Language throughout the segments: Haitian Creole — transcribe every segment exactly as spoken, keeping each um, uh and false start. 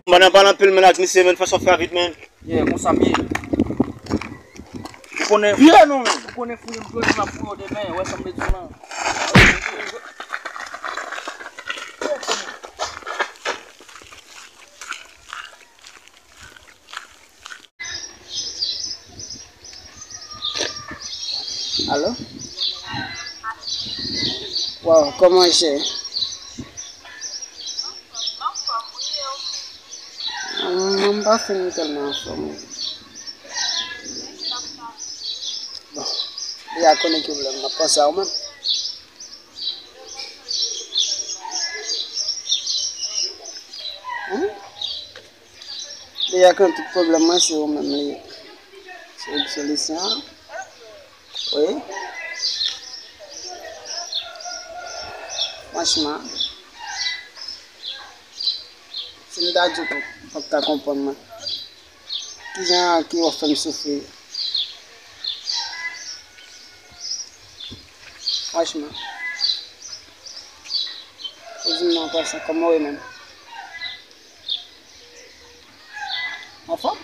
Madan, pale anpil, men, ak misye, men, fè sa w fè vit, men. Yeah, konsa m ye. Ou konnen, yeah, non, men. Ou konnen fouye m jodi, m ap fouye w demen, wè sa m bezwen lan. Alo? Waw, kòman w ye? Mwen, mwen pa fin tèlman anfòm. Bon, deja konnen ki pwoblèm, m ap panse a ou menm. Hmm? Deja konnen tout pwoblèm mwen se ou menm li ye. Se ou ki solisyon an. Wi. Franchman, si m ta di w, ou p ap ka konprann mwen. Kijan ki w ap fè m soufri? Franchman. Ou di m nan konsa, kòman w ye menm? Anfòm?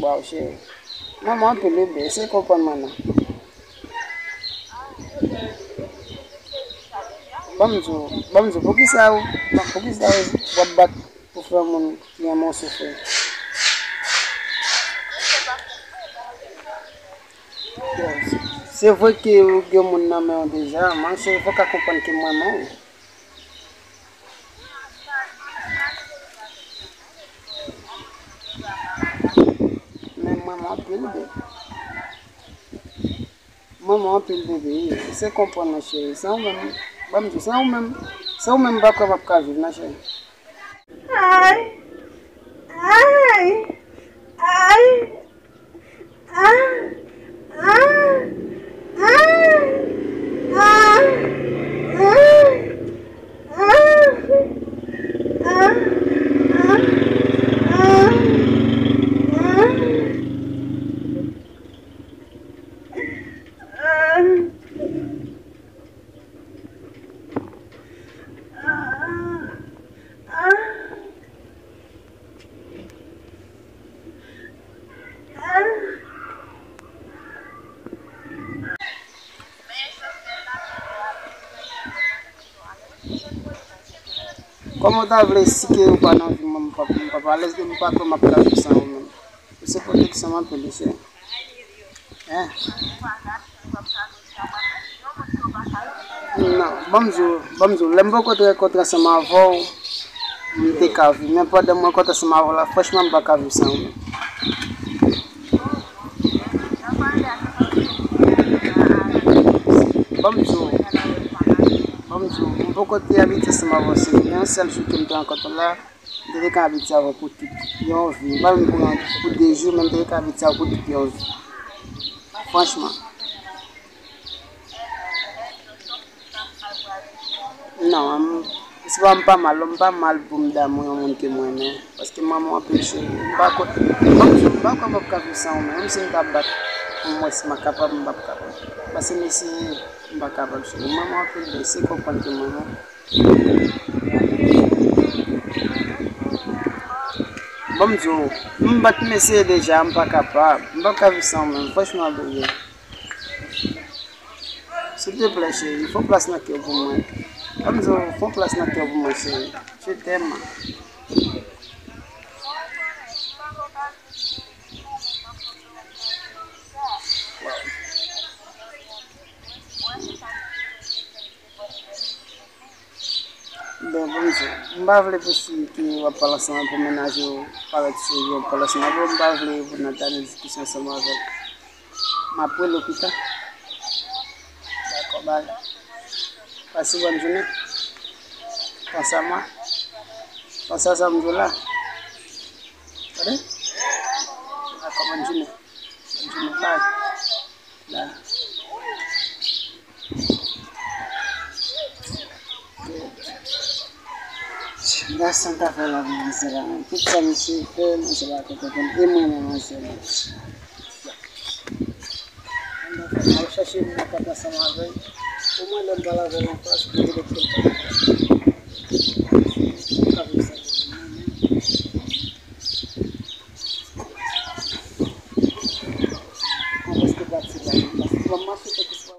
Waw, cheri. Manman anpil, wi, bebe. Eseye konprann mwen non. Ban m di w, ban m di w, poukisa w, poukisa w ap bat pou fè yon moun ki renmen w soufri? Bon, se vre ke ou gen moun nan men w deja, men cheri, fò w ka konprann ke m renmen w. Men mwen, mwen anpil, bebe. Mwen, mwen anpil, bebe. Se konprann mwen, cheri. San ou menm, ban m di w, san ou menm, san ou menm, m pa kwè m ap ka viv, non, cheri. Ay! Ay! Ay! Kòman w ta vle si ke ou pa nan vi mwen, m p ap, m p ap alèz, m pa kwè m ap ka viv san ou menm. Ou se pwoteksyon m anpil, mesye. Hein? Non, ban m di w, ban m di w, lè m poko te rankontre ansanm avè w, m te ka viv. Men pandan m rankontre ansanm avè w la, franchman, m pa ka viv san ou menm. Ban m di w, ban m di w, m poko te abitye ansanm avè w, se yon sèl jou ke m te rankontre w la, m te vle ka abitye avè w pou tout yon vi. M pa menm pou yon, pou de jou, men m te vle ka abitye avè w pou tout yon vi. Franchman. Non, m, se pa m pa mal, m pa mal pou m damou yon moun ke m renmen. Paske m renmen w anpil, cheri. M pa kwè, m pa, m pa kwè m ap ka viv san ou menm. Menm si m ta bat pou m wè si m ap kapab, m p ap kapab. Paske m eseye, m pa kapab, cheri. M renmen w anpil, men se konprann ke m renmen w. Ban m di w, m bat m eseye deja, m pa kapab. M p ap ka viv san ou menm, franchman, bebe. Silteplè, cheri, fè yon plas nan kè w pou mwen. Ban m di w, fè yon plas nan kè w pou mwen, cheri. Je t'aime. Bon, ban m di w. M pa vle pou si ke w ap pale ansanm avè l, pou mennaj ou parèt serye, w ap pale ansanm avè l, m pa vle pou n ap nan diskisyon ansanm avè l. M ap rele w pita. Dakò, bay. Pase bòn jounen. Panse a mwen. Panse a sa m di w la. Tande? Dakò, bòn jounen. Bòn jounen, bay. La. Gason ta fè la pou manzè la, menm. Tout sa misye fè, manzè la te konprann. E mwen menm, manzè la. Mwen fè mal chèche moun k ap ansanm avè l. Omwen lè m pral avè l anfas, m te mete l pa. Ou ka vin sa pou mwen menm. Mwen prèske pati la, paske m ap mache fè kis pa.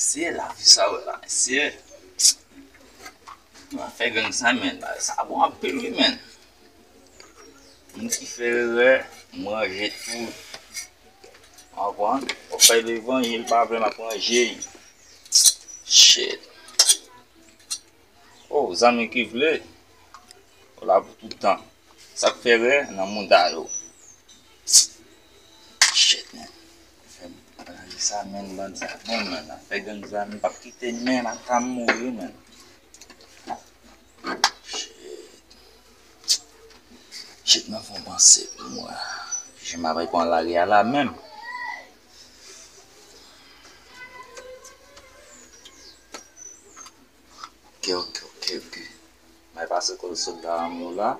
Se lavi sa w la, mesye. Afè gang sa, menn, bagay sa bon anpil, wi, menn. Moun ki fè erè, manje tou. Ou konprann? Ou fè levanjil, pa vle m ap manje. Shit. Oh, zanmi ki vle, ou la pou tout tan. Sa k fè rè nan mouda yo. Shit, man. Fè m pran sa, man, bandi sa. Bon, man, afè gang sa, m p ap kite, man, ata m mouri, man. Shit. Shit, mwen fè yon panse pou mwen. Je m ap pran lari a la menm. Ok, ok, ok, ok. Mwen pase kote sòlda an yo la.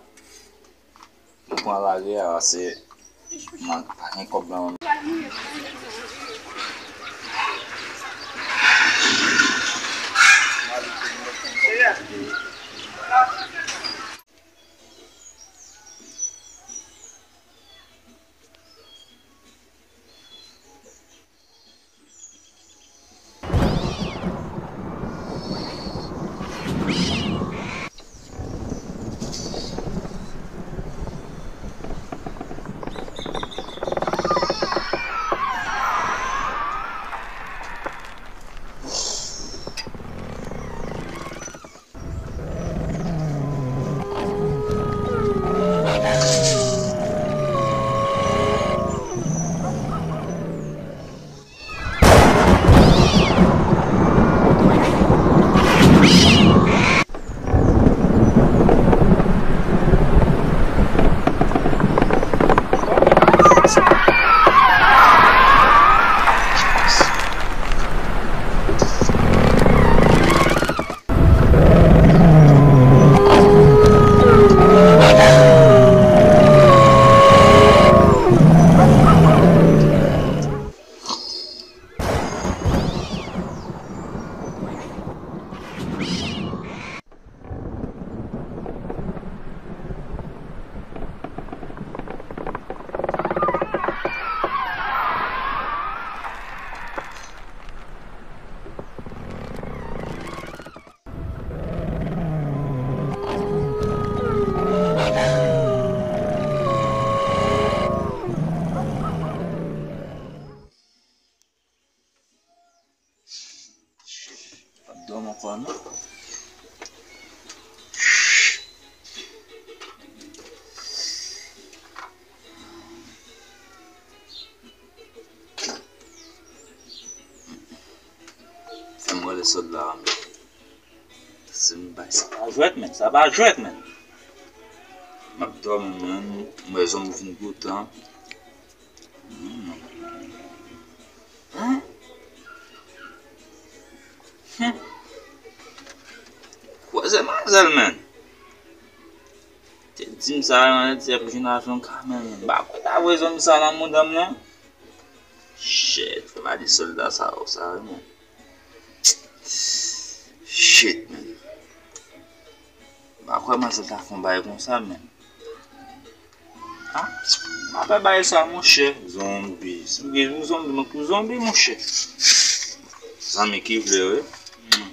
Mwen pran lari a, se mwen pa gen kòb nan men m. Shit, pa dòmi ankò non. Fè m rele sòlda a menm. Se m bay, sa pa jwèt, menn, sa pa jwèt, menn. M ap dòmi, menn, m wè zonbi vin goutan. Hmm. Hmm. Hmm. Kwè se manzèl, menn. Te di m sa, yon ti ap jwenn ajan ka, menn. M pa kwè ta voye zonbi sa nan mouda m, non. Shit, fò m ale sòlda sa yo, sa, menn. Shit, menn. M pa kwè manzèl ta fè yon bagay konsa, menn. Ah, m pa fè bagay sa, monchè. Zonbi. Si m gen pou zonbi, mwen pou zonbi, monchè. Zanmi ki vle, wi. Hmm.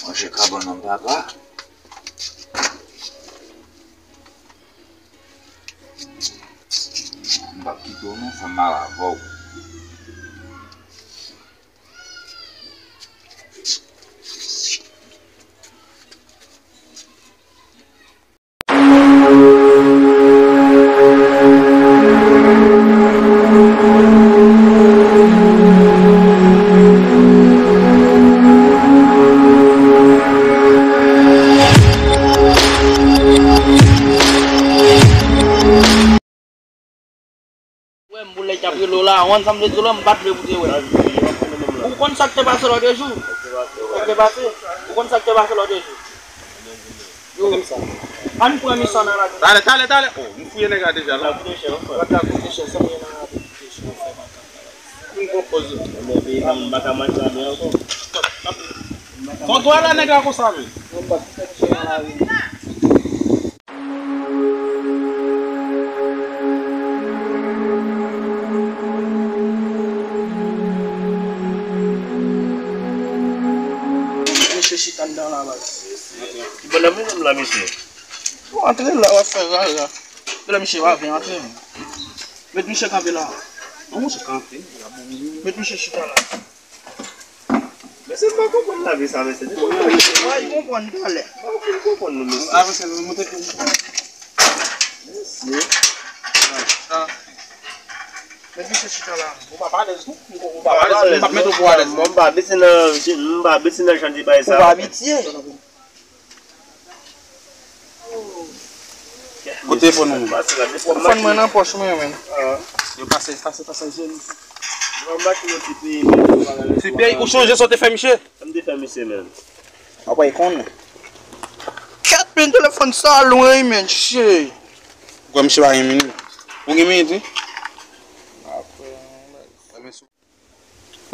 Manje kabann nan papa. M pa Yo, non, fè mal avè w. Wè m boulèt k ap rele w la, w konn sa m te di w la, m pa t vle pou te wè. Ou konn sa k te pase lòt jou? Sa k te pase? Ou konn sa k te pase lòt jou? Yo, ann pran misyon nan la. Talè, talè, talè. Oh, m fouye nèg la deja la. Sa koute chè, anfè. Sa koute chè, sa koute chè, anfè. M konpoze. Mwen peyi pa m pa ka mache la byen ankò. Fò dwa la nèg la konsa vre. Mwen pa t fè chè nan lari. Mesye chita anndan la, baz. Ki bò nan mezon m la, mesye? Bon, antre la, w ap fè rara. Gade misye pa vin antre. Met misye kanpe la. Non, misye kanpe. Met misye chita la. Mesye, m pa konprann lavi sa, mesye. Depi w konprann talè. M pa fin konprann nou, mesye. Avanse, nou monte tou. Mesye. Met misye chita la. Ou pa alèz, non? Ou pa alèz, m p ap mete w pou alèz, non? M pa abitye nan, m pa abitye nan jan de bagay sa. Ou pa abitye. Kote telefòn ou? Telefòn mwen nan pòch mwen, men. Yo pase, pase, pase, jeni. Ti peyi, ou sonje sa w te fè misye? M te fè misye, men. Apa e konn? Kèt, men telefòn sa lwen, men, che. Ou kwè misye pa gen minit? Ou gen minit, wi?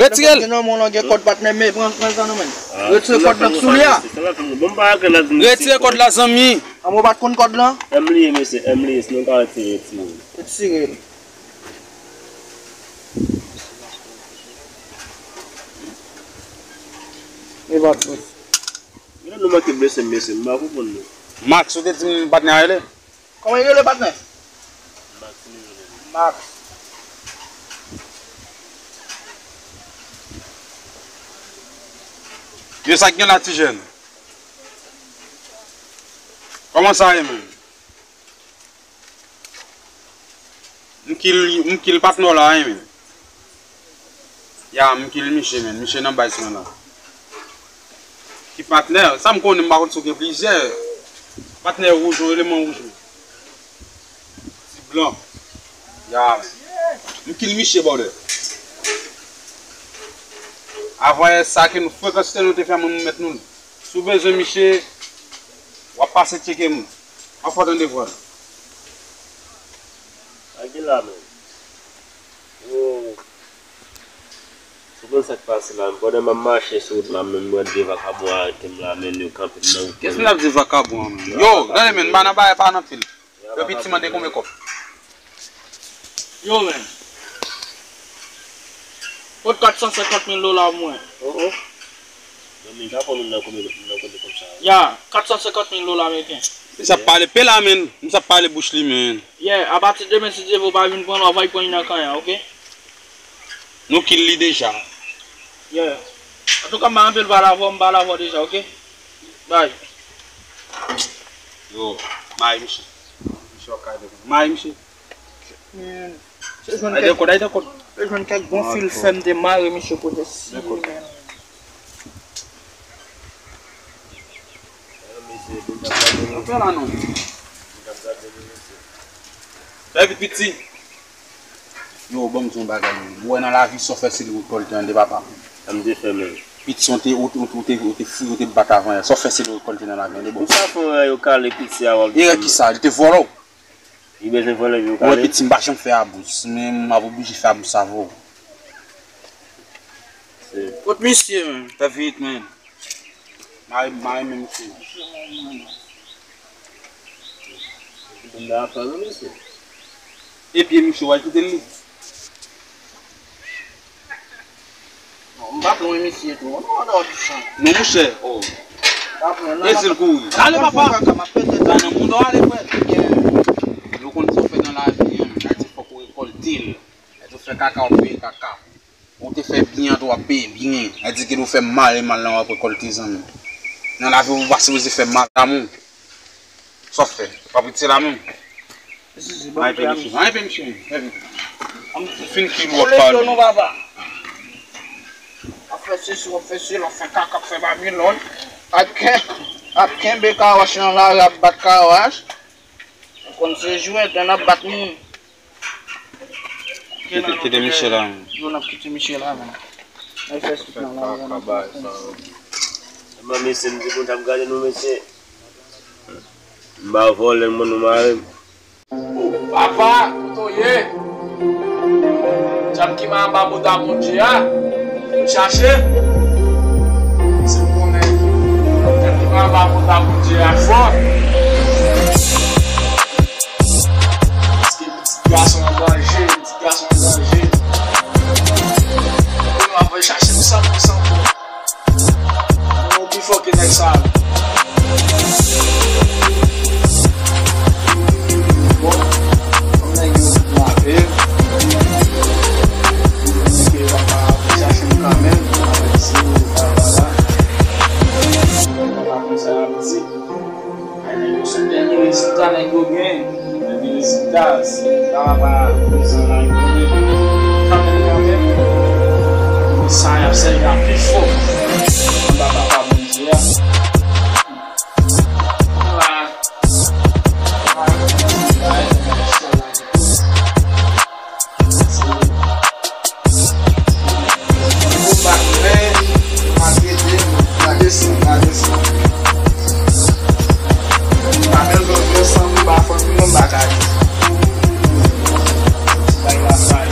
Retire l. Gen nan men w lan gen kòd patnè, men pran, pran sa nan men. Retire kòd nan soulye a. Retire kòd la, zanmi. An mwen pa t konn kòd lan. M li ye, mesye, m li ye, sinon ka retire, retire. Retire l. E pa t. Gen nou manke blese, mesye, m pa konprann nou. Max, ou te di m patnè a rele? Kòman li rele, patnè? Max li rele. Max. Yo, sa k gen la, ti jèn? Kòman sa ye, menm? M kill, m kill patnè w la, wi, men. Ya, m kill misye, men. Misye nan baz mwen la. Ki patnè? Sa m konnen, m pa konn si w gen plizyè. Patnè wouj, yon eleman wouj, men. Ti blan. Ya, men. M kill misye, brother. Avan yè sa ke nou frekante nou te fè moun nou met nou. Si w bezwen misye, w ap pase tcheke m. Anfòt randevou a. Sa gen la, men. Yo. Ou konn sa k pase la, men pandan m ap mache sou wout la, men m wè de vakabon arete m la, men yo kanpe m nan wout. Kès moun ap di vakabon an, men? Yo, tande, men, m pa nan bagay, pa nan pil. Yo, piti mande konbyen kòb? Yo, men. Pot kat san senkant mil dola pou mwen. Oh, oh. Zanmi, ka fè moun nan konbyen, nan konbyen kòb sa? Ya, kat san senkant mil dola ameriken. Misye ap pale pela, men. Misye ap pale bouch li, men. Yeah, apati demen, si Dye vle, w pa vin pran l, w ap al pran li nan kanyan, oke? Nou kill li deja. Yeah. Antouka, m pa anpil pale avè w, m pale avè w deja, oke? Bye. Yo, mayi misye. Misye ap kay devan. Mayi misye. Men, se jwenn kèk, se jwenn kèk bon fil fè m te mare misye kote si, men. Antre la non. Fè vit, piti. Yo, ban m di yon bagay, men. Ou wè nan lavi, sa w fè se li w rekòlte, tande, papa. Sa m te fè, men. Piti, ou te, ou, ou, ou te, ou te fou, ou te bat avan yè. Sa w fè se li w rekòlte nan lavi, tande, bon. Pou sa fè w wè yo kale piti a, w ap di sa. Erè kisa? Li te vòlè w? Li bezwen vòlè pou yo kale. Ou wè piti, m pa janm fè abuz, men m ap oblije fè abuz avè w. Kot misye, men? Fè vit, men. Mare, mare men misye. Moun nan ap pale, mesye. E pye misye, w al kite l li. Non, m pa pran misye tou. Non, non, non, monchè. Oh. M pa pran, non. E zil kouri. Ale, papa. Sa nan mouda w ale, frè. Yo konn sa w fè nan lavi, hein. Sa di fòk ou rekòlte l. Fè kaka, w ap peye kaka. Ou te fè byen an tou, w ap peye byen. Sa di ke ou fè mal e mal lan w ap rekòlte, zanmi. Nan lavi ou pa sipoze fè mal. Damou. Sa w ap fè? W ap retire la menm? Ay, pè misye. Ay, pè misye. Fin ki w ap pale. Ap fè sesi, w ap fè sela, w ap fè kaka, w ap fè Babilòn. Ap ken-, ap kenbe kawach nan lari, ap bat kawach. Ou konn se jwèt, n ap bat moun. Kite, kite Michel la, menm. Yo, n ap kite Michel la, menm. Ay, fè sesi nan lari, n ap bat moun. Kaka, bay sa yo. Manmi, se m di kontan m gade nou, mesye. M pa vòlè, m konn nou mare m. Papa, kote w ye? Djab ki ma anba bota Bondye a, vin chache m. Se m konnen. Djab ki ma anba bota Bondye a fò. Paske pitit gason an danje, pitit gason an danje. Kounye a, ap al chache m san pou san. Nou pi fò ke nèg sa yo. Bon, kòm nèg yo fin lave, nèg yo pa ka chache m kanmenm, avèk zye yo, babala. Pa konn sa y ap di. Ay, nèg yo sou dènye rezilta nèg yo gen. Dènye rezilta, si Baba pa prezan la, yo konnen. Kanmenm, kanmenm. Sa y ap sèvi a pi fò. Anba papa Bondye a. Anba. Anba. Ou pa kwè, ou pa kwè, gade san, gade san. Pa menm lòt lè san, ou pa fanmi, ou pa ka di. Bay la faj.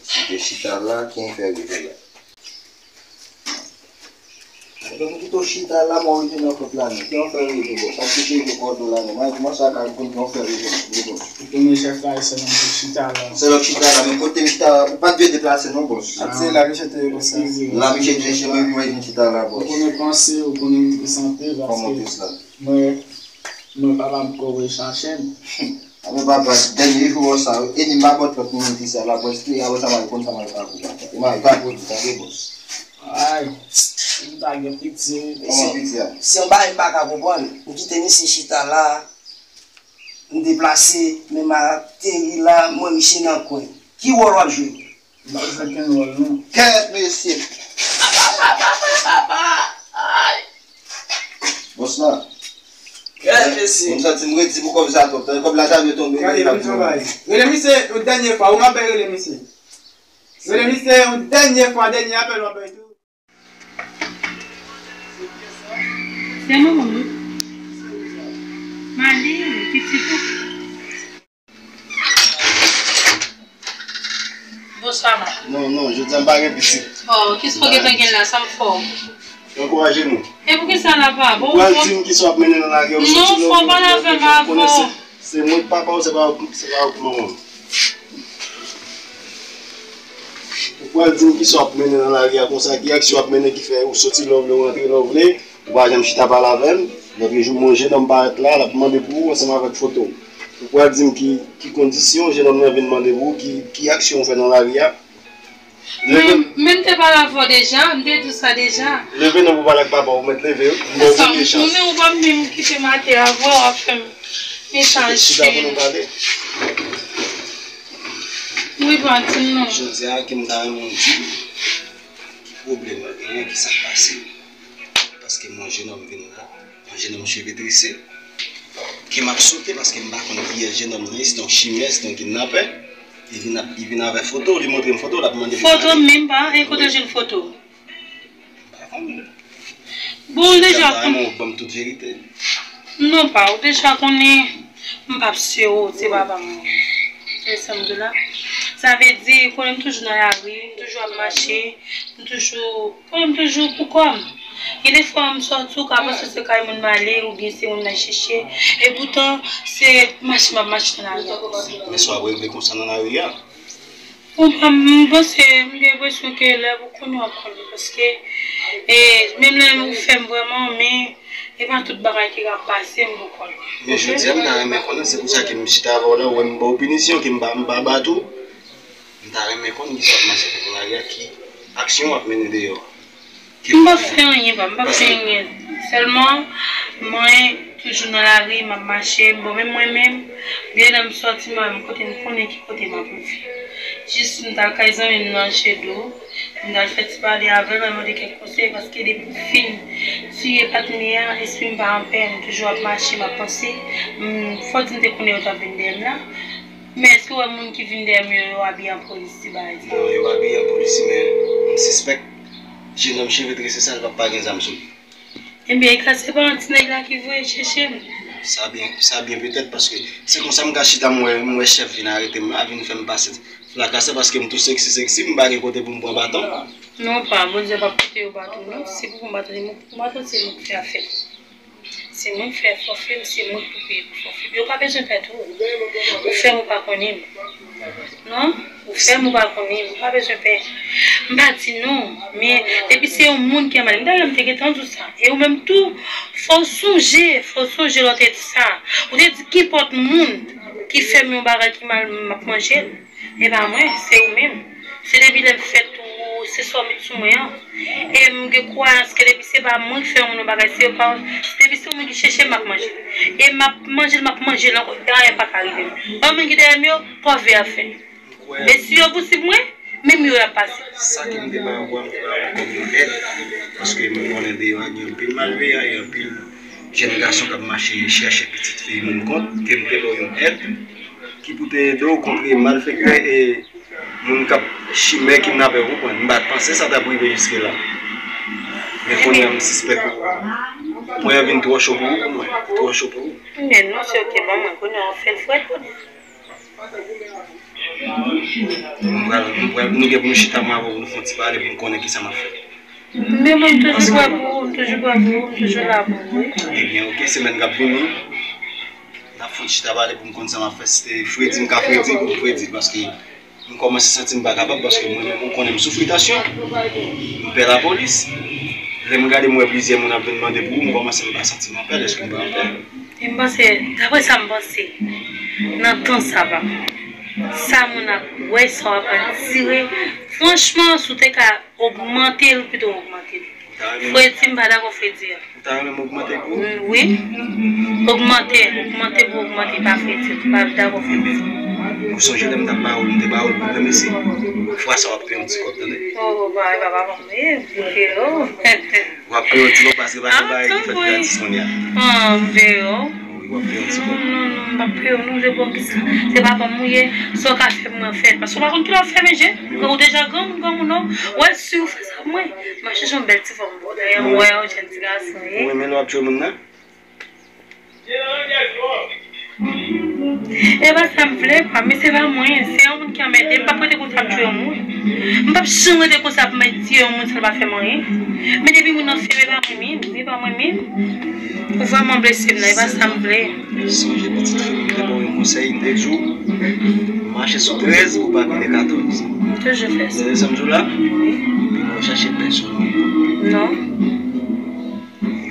Si te chita la, ki an fè rive la? Mwen kite w chita la, mwen rive nan kont la, non. Ki an fè rive, bòs? Sa ki te rive kòdon la, non. Mwen kòmanse a ka konn ki an fè rive, bòs. Ou konnen chèf la, e se nan chita la. Se lòt chita la, men kote m chita la, ou pa t dwe deplase, non, bòs. Ah. Se la misye te ye konsa. La misye te ye, mwen vin chita la, bòs. Ou konnen panse, ou konnen m te santi, paske mwen, mwen pa p ap ko rechache m. Anben papa, dènye jou an sa, e ni m pa bòt lòt moun di sa la, bòs, ki apre sa, m al konn sa m al pa pou papa. E m al pa pou li, tande, bòs. Ay, m pa gen piti, wi. Kòman piti a? Se yon bagay m pa ka konprann. M kite misye chita la, m deplase, men m ateri la, m wè misye nan kwen. Ki wòl w ap jwe? M pa jwe okenn wòl, non. Kèt, mesye! Bòs la. Kèt, mesye! M santi m redi pou kòb sa twòp. Kòb la ta dwe tonbe. Gade, ban m travay. Rele misye yon dènye fwa. Ou m ap rele misye. Rele misye yon dènye fwa, dènye apèl m ap bay tou. Se manman m wi. Mali, pitit ou. Bonswa, man. Non, non, jodi a m pa gen pitit. Oh, kisa w gentan gen la, sa m fè w? Ankouraje nou. E poukisa la pa bon? Ou pral di m kisa w ap mennen nan lari a, ou soti lòt lè, ou konnen se, se mwen k papa w, se pa, se pa ou k manman m. Ou pral di m kisa w ap mennen nan lari a konsa, ki aksyon w ap mennen ki fè ou soti lè w vle, ou rantre lè w vle, ou pa janm chita pale avè m. Lòt jou, m wè yon jenòm parèt la, l ap mande pou ou ansanm avèk foto w. Ou pral di m ki, ki kondisyon jenòm nan vin mande pou ou, ki, ki aksyon w fè nan lari a. Men, men m te pale avè w deja, m te di w sa deja. Leve non pou pale ak papa w, ou mèt leve, m ba w premye chans. Ou menm ou p ap menm kite m atè avè w, w ap fè m mechan. Chita pou nou pale. Wi, pa di m non. Jodi a, ke m ta renmen w di m ki pwoblèm ou genyen, ki sa k pase. Paske m wè yon jenòm vin la, yon jenòm cheve trese. Ke m ap sote paske m pa konn kiyès jenòm nan ye, se yon chimè, se yon kidnapè. Li vin ap, li vin avèk foto, li montre m foto, l ap mande pou pale. Foto menm pa, e kote w jwenn foto? M pa konn. Bon, ou deja konn. Ban m tout verite. Non, pa, ou deja konnen m p ap swiv ou, se papa m. E sa m di w la. Sa vle di, konnen m toujou nan lari, m toujou ap mache, m toujou, konnen m toujou pou kò m. Gen de fwa m sòti, ou ka panse se kay moun m ale, oubyen se moun m al chèche. E poutan, se mache m ap mache nan lari a konsa. Men sa w ap regle konsa nan lari a? Bon, m, m panse, m gen enpresyon ke lè pou konnen w ap konnen. Paske, e, menm lè ou fè m vrèman, men e pa tout bagay ki ka pase m pou konnen. Men jodi a, m ta renmen konnen, se pou sa ke m chita avè w la, ou wè m ba w pinisyon, ke m pa, m pa bat ou. M ta renmen konn kisa w ap mache fè nan lari a, ki aksyon w ap mennen deyò a. M p ap fè anyen, pa, m p ap fè anyen. Sèlman, mwen toujou nan lari, m ap mache. Bon, menm mwen menm, gen lè m sòti, mwen menm kote m konnen ki kote m ap rive. Jis m t al kay zanmi m nan Alchedo, m t al fè ti pale avè l, mwen mande kèk konsèy, paske depi m fin tiye patnè a, lespri m pa anpè, m toujou ap mache, m ap panse. M, fò di m te konnen yo t ap vin dèyè m la. Men èske w wè moun ki vin dèyè m yo, yo abiye an polisi, bagay sa? Non, yo pa abiye an polisi, men m sispèk jennonm cheve trese sa, l p ap pa gen zam sou li. Ebyen, e ka se pa yon ti nèg la ki voye chèche m? Sa byen, sa byen petèt, paske se konsa m ka chita, m wè, m wè chèf vin arete m la, vin fè m pase flakasè, paske m tou seksi, seksi, m pa gen kote pou m pran baton. Non, pa, Bondye p ap kite yo bat ou, non. Si pou pran baton, se mwen k pran baton, se mwen k fè afè. Se mwen k fè fòfe m, se mwen k pou peye pou fòfe m. Yo pa bezwen pè tou. Ou fè m ou pa konnen m. Non, ou fè m ou pa konnen m. Ou pa bezwen pè. M pa di non, men depi se yon moun ki anba li, m dayè m te gentan di w sa. E ou menm tou, fò w sonje, fò w sonje lè w te di sa. Ou te di kenpòt moun ki fè m yon bagay ki mal, m ap manje l. E pa mwen, se ou menm. Se depi lè m fèt ou se sa w met sou mwen an. E m gen kwayans ke depi se pa mwen ki fè yon moun yon bagay, se pa, depi se yon moun ki chèche m, m ap manje l. E m ap manje l, m ap manje l ankò. E anyen pa ka rive m. Ban moun ki dèyè m yo, pòv y ap fè. E si yo pousib mwen, menm yo y ap pase. Sa ke m te ba ou a, m te ba ou kòm yon èd. Paske m konnen deyò a gen anpil malveyan e anpil jèn gason k ap mache chèche pitit fi moun kont, ke m te ba w yon èd ki pou te ede w kontre malfektè e moun k ap chimè, kidnapè, w konprann. M pa t panse sa t ap rive jiske la. Men kounye a, m sispèk ou. Pwen an vin twò cho pou ou, pou mwen. Twò cho pou ou. Men non, se oke, ban mwen, kounye a, w fè l frèt, kounye a. M pral, m pral, nou gen pou nou chita mwen avè w, pou nou fè yon ti pale, pou m konnen kisa m ap fè. Men mwen, m toujou prè pou ou, m toujou prè pou ou, m toujou la pou ou, wi. Ebyen, oke, semèn k ap vini, n ap fè yon chita pale pou m konn sa m ap fè. Si se fredi m ka fredi, pou m fredi, paske m kòmanse santi m pa kapab, paske mwen menm, ou konnen m soufri tansyon, m pè lapolis. Lè m gade, m wè plizyè moun ap vin mande pou ou, m kòmanse m pa santi m anpè, lèske m pa anpè. E m panse, daprè sa m panse, nan tan sa pa, sa moun ap wè, sa w ap andire, franchman, si w te ka ogmante l, pito w ogmante l. Fredi, m pa dakò fredi a. Ou ta renmen m ogmante l pou ou? Mm, wi. Ogmante, ogmante pou ogmante, pa fredi, m pa dakò fredi. Ou sonje lè m t ap ba ou l, m te ba ou l pou granmesi? Fwa sa w ap peye yon ti kòb, tande? Oh, ba, e pa, pa, pa, e, e, oh. W ap peye yon ti kòb paske pa gen bagay ki fèt gratis kounye a. Ah, m veye w. Wi, w ap peye yon ti kòb. Non, non, non, m p ap peye w, non, se bon, kisa? Se pa kòm ou ye, sa w ka fè pou mwen fè l. Paske w pa konn kilè w ap fèmen je. Ou deja granmoun, granmoun, non. Wè, si w fè sa pou mwen, m ap chèche yon bèl ti fòm pou ou. Dayè, m wè w, jèn ti gason, wi. Ou renmen lè w ap tchwe moun nan? E pa sa m vle, pa, men se pa mwen, se yon moun ki anmède m, m p ap rete konsa ap tchwe yon moun. M p ap janm rete konsa ap mèt tiye yon moun san l pa fè m anyen. Men depi moun nan fè m, e pa mwen menm, e pa mwen menm. Ou vrèman blese m nan, e pa sa m vle. Sonje pitit fi m, m te ba w yon konsèy, m te di w, mache sou trèz pou pa pile katòz. M toujou fè sa. Tande sa m di w la? Wi. Epi pa w chache pèsonn. Non.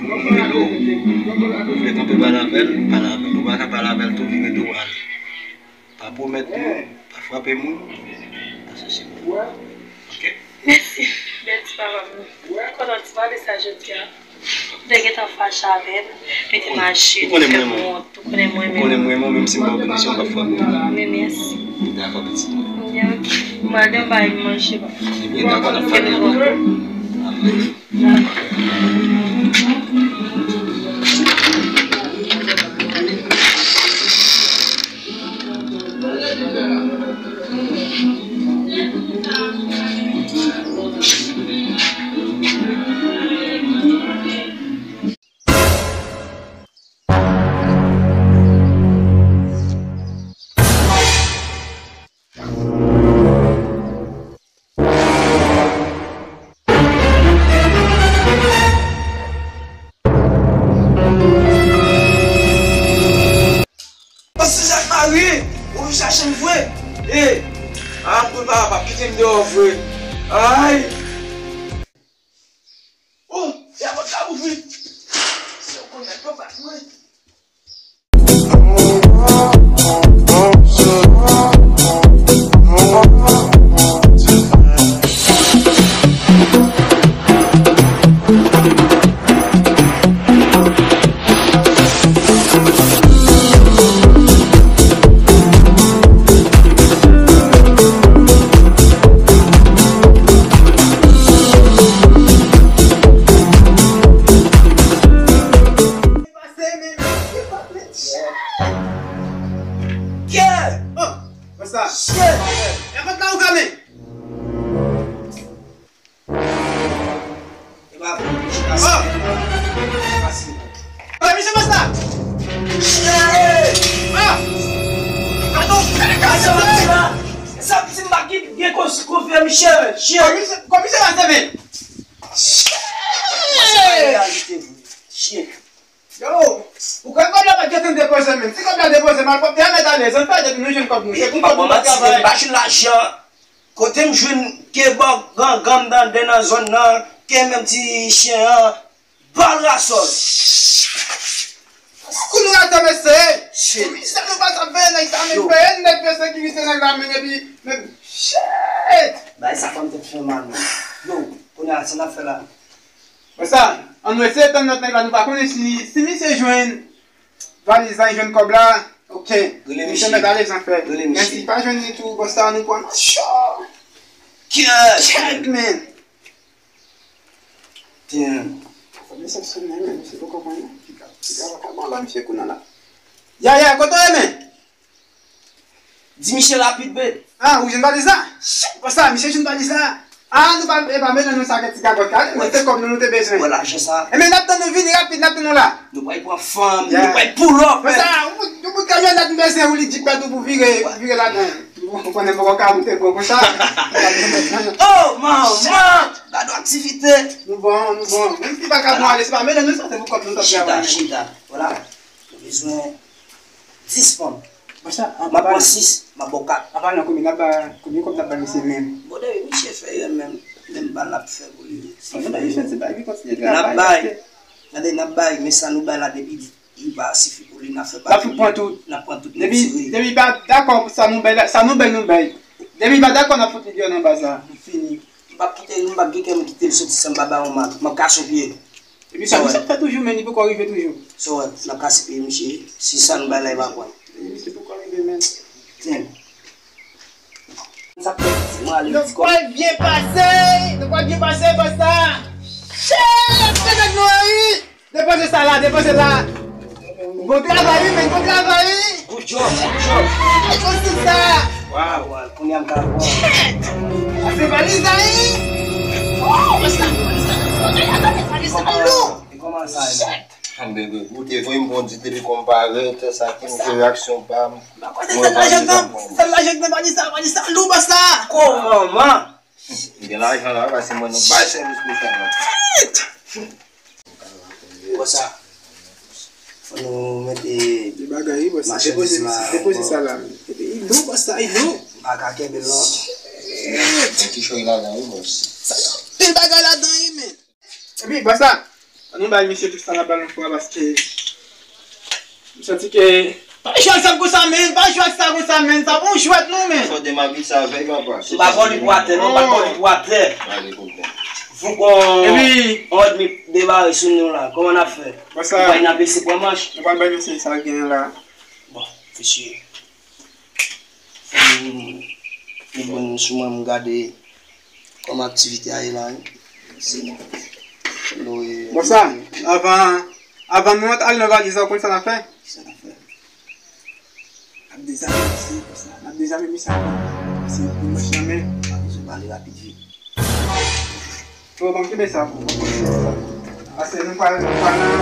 Yon moun rele w, ou vle kanpe pale avè l, pale avè l. Ou pa ka pale avè l tou, vire do w ale. Pa pwomèt moun, pa frape moun, pa chache moun. Oke? Mèsi, bèl ti papa m. Kontan ti pale sa jodi a. Ou te gentan fache avè m, mete m aje, ou fè m wont, ou konnen mwen menm. Ou konnen mwen menm, menm si m ba w pinisyon, m p ap frape w. Men mèsi. Dakò, pitit mwen. Byen, oke. Mwen al nan bay manje, papa. Ebyen, dakò, n ap pale. Oke, m kontan. Amen. Chache m vre. E, a, m prepare, pa kite m deyò vre. Ay. Oh, e a pòt la ouvri. Se yo konn nèg yo bat mwen. Kè! Oh! Konsa. Shit! E kot la ou fèmen? E pa vre, misye la. Oh! Misye Masta! Shit! Ah! Gadon, gadon, sa ti m pa ki gen kons-, konfè Michel, shit! Komisè, komisè Masta, men! Shit! Sa se pa reyalite vre. Shit! Yo, ou kwè kòb la pa t gentan depoze menm? Si kòb la depoze, m al pòp te al mèt alèz, ann fè depi nou jwenn kòb nou. Se pou kòb nou pa travay. Machin lajan, kote m jwenn kebòk gangan m tande nan zòn nan, ke menm ti chen an, bal rasòl. Kou nou rate mesye. Shit. Misye nou pa t ap veye nèg sa, men veye nèg yo sekirite nèg la, men epi, men, shit. Bay sa kòm tèt fè mal, men. Yo, kounye a, sa n ap fè la. Konsa, ann nou eseye tann lòt nèg la, nou pa konnen si, si misye jwenn valiz la, li jwenn kòb la, oke. Misye mèt ale zanfè. Men si li pa jwenn li tou, konsa, nou pran nan cho. Check, man. Damn. Fò desepsyonnen, men misye poko pran non. Piga, piga, pa ka bon la, misye kounye a la. Ya, ya, kote w ye, men? Di misye rapid, babe. Ah, ou jwenn valiz la? Shit, konsa, misye jwenn valiz la. Ah, nou pa, e pa mele nou sa, kèk ti gagòt la. Nou te kòb nou, nou te bezwen. Wè lajan sa. E men, n ap tann nou vini rapid, n ap tann nou la. Nou pral pran fanm, nou pral pull up, man. Konsa, yon bout, yon bout kamyonèt nou bezwen, ou li jip la tou pou vire, pou vire ladan. Ou konnen poko ka moute gwo konsa. Oh, manman! Gade aktivite. Nou bon, nou bon. Menm si pa ka bon ale, se pa mele nou sa, se pou kòb nou t ap travay. Chita, chita. Vwala. Nou bezwen dis fanm. M ap pran sis, m ap ba w kat. Apa nan konbyen n ap ba, konbyen kòb n ap ba misye menm? Bon, depi misye fè yo menm, menm bal n ap fè pou li. N ap bay. Gade, n ap bay, men sa nou bay la depi li pa sifi pou li, n ap fè pa pou li. N ap pran tout. Depi, depi pa dakò pou sa nou bay la, sa nou bay, nou bay. Depi pa dakò, n ap fout li deyò nan baz la. Fini. M p ap kite, m p ap gen kè m kite l soti san m pa ba yon mak. M ap kase yon pye. Epi sa, misye ap fè toujou, men li poko rive toujou. So, n ap kase pye misye. Si sa nou bay la, li pa pran. Misye poko rive, men. Damn. Sa fè ti mwen ale. Nou pral byen pase. Nou pral byen pase, bòs la. Shit! Se nèg nou an, wi. Depoze sa la, depoze la. Bon travay, wi, men, bon travay, wi. Good job, good job. Depoze sa. Wow, wow, kounye a m ka pran. Shit! Sa se valiz la, wi. Oh, men sa, valiz la, valiz la lou. E kòman sa ye? Shit! Ann bebe, goute, voye m bon di depi kòm parèt, sa ki m fè reyaksyon pa m. Mwen pa valiz la pran. Sèl lajan k nan valiz la, valiz la lou, bòs la. Kòman, man? Gen lajan la, paske mwen nou bay sèvis pou sa la. Konsa, fò nou mete de bagay, wi, bòs. Depoze, depoze sa la. Epi, li lou, bòs, sa, li lou. M pa ka kenbe l, non. Ti choy ladan, wi, bòs. Sa, pil bagay ladan, wi, men. Epi, bòs la, ann nou bay misye tout sa n ap ba l yon fwa, paske m santi ke, pa jwe ak sa konsa, men, pa jwe ak sa konsa, men, sa pa yon jwèt non, men. Fò de m abitye avè l, papa. M pa kò li pou atè, non, m pa kò li pou atè. Vou kon yon èdmi debare sou nou la, kòman n ap fè? Bòs la, nou bay n ap bese pran manch. Nou pral bay mesye sa l genyen la. Bon, mesye. Fò m, m bon sou mwen, m gade kòman aktivite a ye la, wi. Bòs la, avan, avan nou al nan valiz la, ou konn sa n ap fè? Sa n ap fè? N ap dezame misye, bòs la. N ap dezame misye avan. Paske pou mwen, janmen. Pa bezwen pale rapid, vit. Bon, bon, kenbe sa pou mwen. Paske nou pral, nou pral nan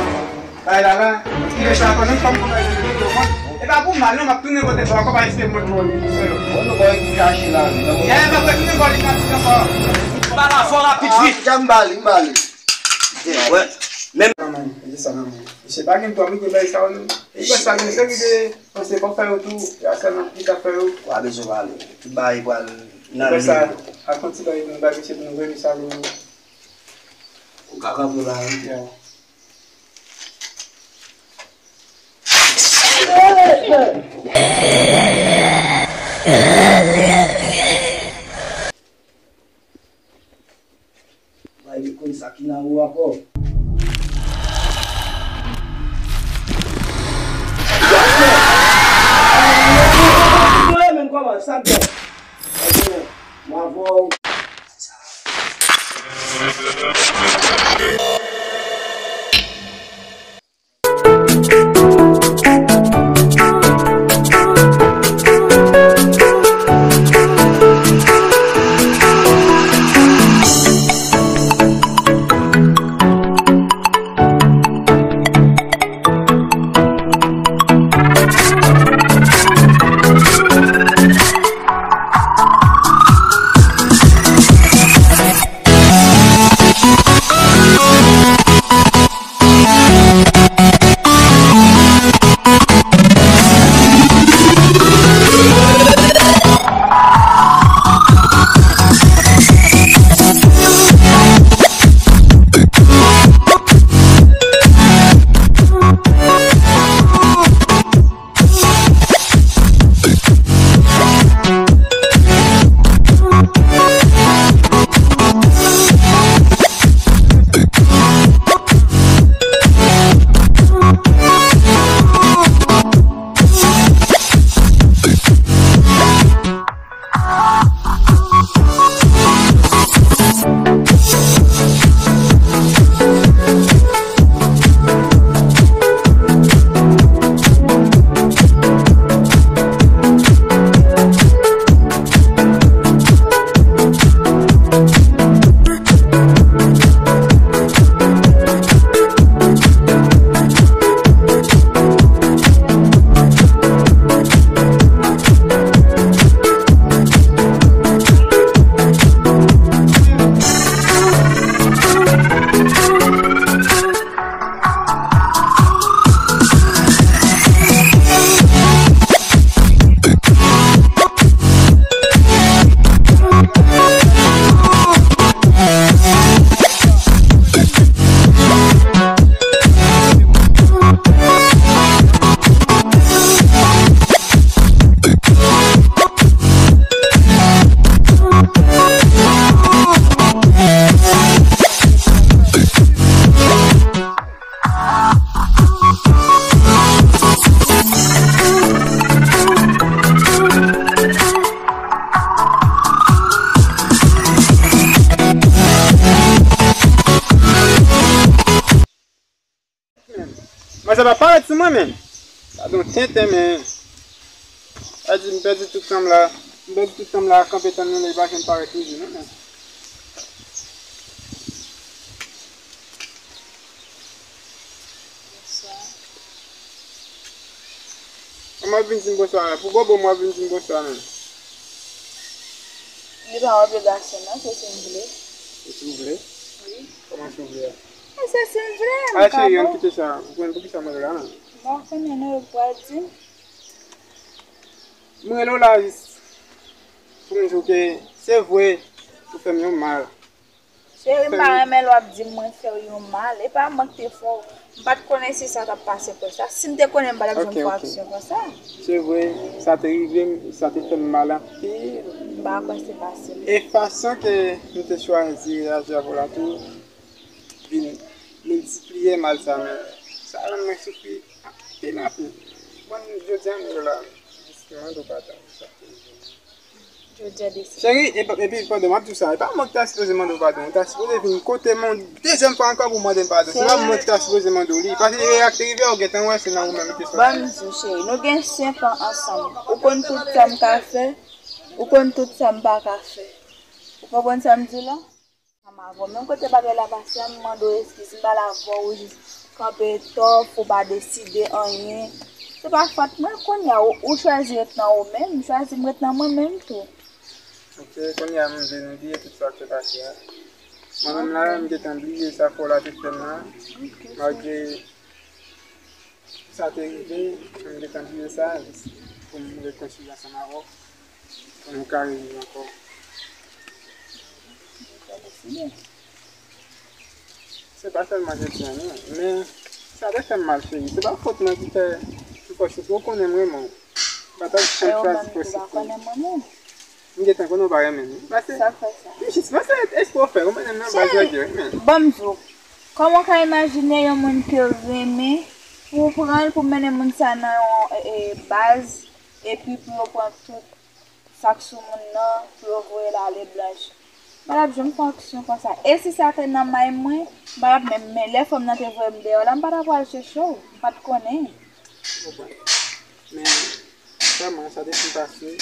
bay la la. Ki le chan ankò, nou fòm pou bay la. E pa pou mal, non, m ap tounen kote pa ankò, pa espere mwen pou li. Bon, nou bay ki kache la, wi. Yè, m ap retounen bò li, m ap di ankò. Ba la fò rapid, vit. Ah, m bali, m bali. Wè. Menm. Se sa nan men. Misye pa gen dwa, men gen bagay sa yo, non. E gen sa, gen seri de panse pa fè yo tou, ya sa nan pita fè yo. Ou pa bezwen pale. Tout bagay pral nan liy yo. Ak yon ti bagay nou bay misye pou nou rele sa nou. Ou ka kanpe la, wi. Ya. Bay li konn sa ki nan ou ankò. Menm kòman, sa k fèt? Mwen avè w. Manzè pa parèt sou mwen, men. Sa don tenten, men. Sa di m pèdi tout tan m la. M pèdi tout tan m la, kanpe tann li la, li pa janm parèt toujou, non, men. Bonswa. Kòman w ap vin di m bonswa la? Pou bobo m w ap vin di m bonswa, menm. Li pa obligasyon, non, se si m vle. Se si w vle? Wi. Kòman si w vle a? E se si m vle, m ka bon. A, cheri, ann kite sa. Ou konn poukisa mwen la, non? Mwen konnen, non, yo pral di m. Mwen rele w la jis pou m di w ke se vre ou fè m yon mal. Cheri, m pa renmen lè w ap di m mwen fè w yon mal. E pa mwen ki te fè w. M pa t konnen si sa t ap pase konsa. Si m te konnen, m pa t ap janm fè w aksyon konsa. Se vre, sa te rive m, sa te fè m mal anpil. M pa kwè se pase m. E fason ke m te chwazi reyaji avè w la tou, vin miltipliye mal sa, men sa rann mwen soufri anpil, anpil. Bon, jodi a, m la, jis mande w padon pou sa k te rive m. Jodi a, de se. Cheri, epi, epi pandan m ap di w sa, e pa mwen ki ta sipoze mande w padon. Ou ta sipoze vin kote m yon dezyèm fwa ankò pou mande m padon. Se pa mwen ki ta sipoze mande w li. Paske lè sa te rive a, ou gentan wè se nan ou menm li te soti. Ban m di w, cheri, nou gen senk an ansanm. Ou konn tout sa m ka fè, ou konn tout sa m pa ka fè. Ou konprann sa m di w la? Ansanm avè w. Menm kote bagay la pase a, m mande w eskiz, m pale avè w, ou jis kanpe tòf, ou pa deside anyen. Se pa fòt mwen, kounye a, ou, ou chwazi ret nan ou menm, m chwazi m ret nan mwen menm tou. Ok, kounye a, m vle nou bliye tout sa k te pase a. Mwen menm la, m gentan bliye sa fò w la te fè m nan. Malgre sa te rive, m gentan bliye sa, pou m rekonsilye ansanm avè w, pou nou ka reviv ankò. Se pa sèlman jodi a non, men sa te fè m mal, cheri. Se pa fòt mwen ki fè, ki fè w soufri, ou konnen m renmen w. M pa t ap janm chwazi fè w soufri. M gentan konnen w pa renmen m. Pase, m jis pase espwa w fè, ou mennen m nan baz nèg yo, men. Ban m di w, kòman w ka imajine yon moun ke w renmen, pou w pran l, pou w mennen moun sa nan yon, e, e, baz, epi pou yo pran tout sa k sou moun nan, pou yo voye l ale blanch. M pa t ap janm fè aksyon konsa. E si sa te nan may mwen, m pa t ap menm, men lè fanm nan te voye m deyò la, m pa t ap pral chèche w, m pa t konnen. M konprann. Men, vrèman, sa te fin pase.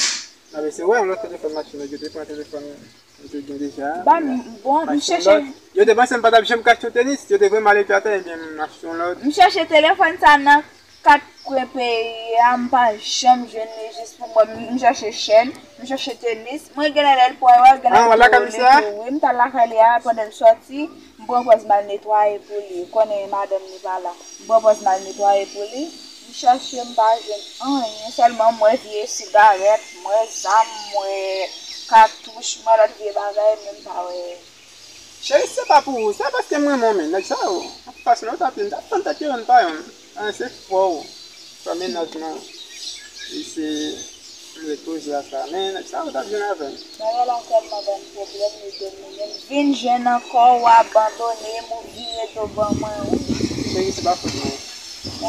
Nan, men se wè, yon lòt telefòn machin, yo te pran telefòn m te gen deja. Ba m, bon, m chèche. Yo te panse m pa t ap janm ka achte yon tenis, yo te voye m ale pi atè, ebyen, m achte yon lòt. M chèche telefòn sa nan kat kwen peyi a, m pa janm jwenn li jis pou mwen. M chèche chèn, m chèche tenis. Mwen genlè lè l pran yo a, genlè l tou li tou. Wi, m t al lakay li a pandan l sòti. M pran pòz m al netwaye pou li. Ou konnen madanm li pa la. M pran pòz m al netwaye pou li. M chèche, m pa jwenn anyen. Sèlman m wè vye sigarèt, m wè zam, m wè katouch, m wè lòt vye bagay, men m pa wè. Cheri, se pa pou ou, se paske m renmen w, men nèg sa yo ap pase nan tèt yo, m t ap tann tèt yo yonn pa yonn. An, se fò w fè mennaj mwen. E se m ret poze a sa, men nèg sa yo t ap jwenn avè m. Bagay la tèlman ban m pwoblèm, li domine m. Vin jèn ankò, ou abandone m, ou vire do ban mwen, wi. Cheri, se pa fòt mwen.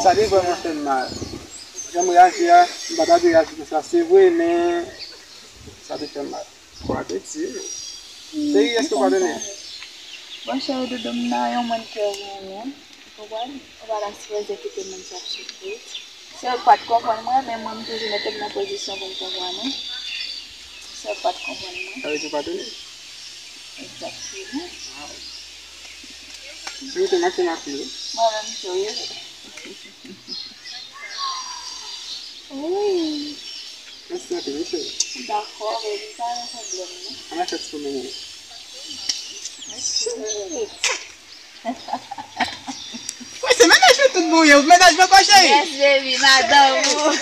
Sa te vrèman fè m mal. Jan m reyaji a, m pa ta dwe reyaji konsa, se vre, men sa te fè m mal. Kwa te di. Cheri, èske w padone? Bon, cheri doudou m nan, yon moun ke w renmen. Ou konprann? Ou pa ta sipoze kite moun sa ap soufri. Se ou k pa t konprann mwen, men mwen, m toujou mete m nan pozisyon pou m konprann ou. Se ou k pa t konprann mwen. Sa vle di w padone? Egzakteman. Waw. Cheri, ou te manke m anpil wi. Mwen menm tou, wi. Wi. Mèsi anpil, wi, cheri. Dakò, baby, pa gen pwoblèm, non. Ann al fè ti pwomennen. Mèsi. Wi, se mennaj mwen tout bon ye, mennaj mwen kò cheri. Yes, baby, madanm ou.